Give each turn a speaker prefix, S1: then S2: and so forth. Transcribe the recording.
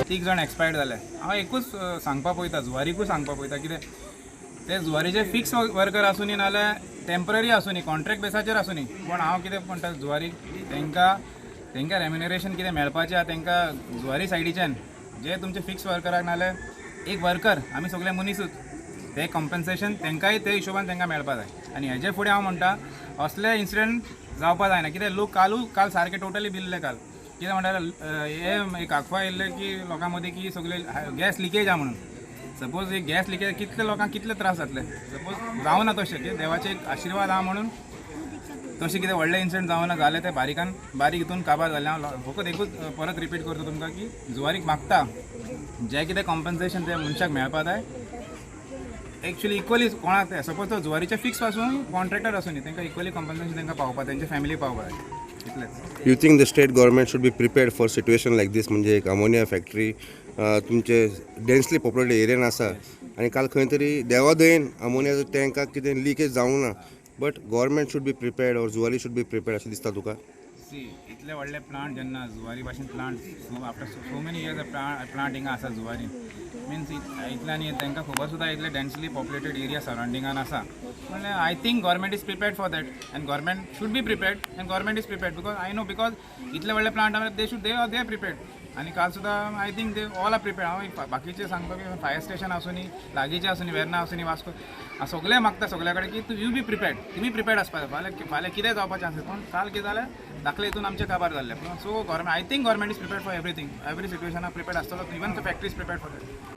S1: तीग जाण एक्सपायर्ड जाले. हांव एकूच सांगपा पळयता, जुवारीकूय सांगपा पळयता, कितें ते जुवारीचे फिक्स वर्कर आसूनी नाल्यार टेंपररी आसूनी, कॉन्ट्रॅक्ट बेसाचेर आसूनी, पूण हांव कितें म्हणटा जुवारीक तांकां रेम्युनरेशन कितें मेळपाचें आहा तांकां जुवारी सायडीच्यान, जे तुमचे फिक्स वर्कराक नाल्यार एक वर्कर, आमी सगळे मनीसूच, ते कॉम्पन्सेशन तांकांय ते हिशोबान तांकां मेळपा जाय. आनी हेजे फुडें हांव म्हणटा असले इन्सिडंट जावपा जायना. कित्याक लोक काल सारके टोटली भिल्ले. काल कितें म्हणटा हे एक अफवा येयल्ले की लोकां मदीं की सगळे गॅस लिकेज आहा म्हणून. सपोज एक गॅस लिकेज कितले लोकांक कितले त्रास जातले, सपोज जावना तशें, की देवाचे एक आशिर्वाद आहा म्हणून तशें कितें व्हडलें इन्सिडंट जावना जालें, तें बारीकान बारीक हितून काबार जालें. हांव फकत एकूच परत रिपीट करता तुमकां की जुवारीक मागता जें कितें कॉम्पन्सेशन ते मनशाक मेळपा जाय एक्चुअली इक्वली कोणाक ते, सपोज तो जुवारीचे फिक्स आसूं कॉन्ट्रॅक्टर आसूं, तांकां इक्वली कॉम्पन्सेशन तांकां पावपा, तेंच्या फॅमिली पावपा जाय, इतलेंच.
S2: You think the state government should be prepared for situation like this? म्हणजे एक अमोनिया फॅक्टरी तुमचे डेन्सली पॉप्युलेटेड एरियान आसा आनी काल खंय तरी देवादयेन अमोनियाचो टँकाक कितें लिकेज जावंक ना, but government should be prepared or Zuari should be prepared अशें दिसता तुका?
S1: सी, इतले व्हडले प्लांट जेन्ना जुवारी भाशेन plant, so after so many years plant हिंगा आसा जुवारी, मिन्स इतले आनी तांकां खबर सुद्दां इतले डेन्सली पॉप्युलेटेड एरिया सरावंडिंगान आसा म्हणल्यार I think government is prepared for that and government should be prepared and government is prepared because I know, because इतले व्हडले प्लांट आहा, they should they are prepared. आनी काल सुद्दां I think they all are prepared. हांव बाकीचे सांगता की फायर स्टेशन आसूनी, लागींचे आसूनी, वेर्ना आसूनी, वास्को, हांव सगळे मागता सगळ्या कडेन की you be prepared, तुमी प्रिपेर्ड आसपा जाय. फाल्यां फाल्यां कितें जावपाचें आसा, पूण काल कितें जालें, दाखले हितून आमचें काबार जाल्लें. So government, I think government is prepared for everything, every सिट्युएशनाक prepared आसतलो, even the factory is prepared for that.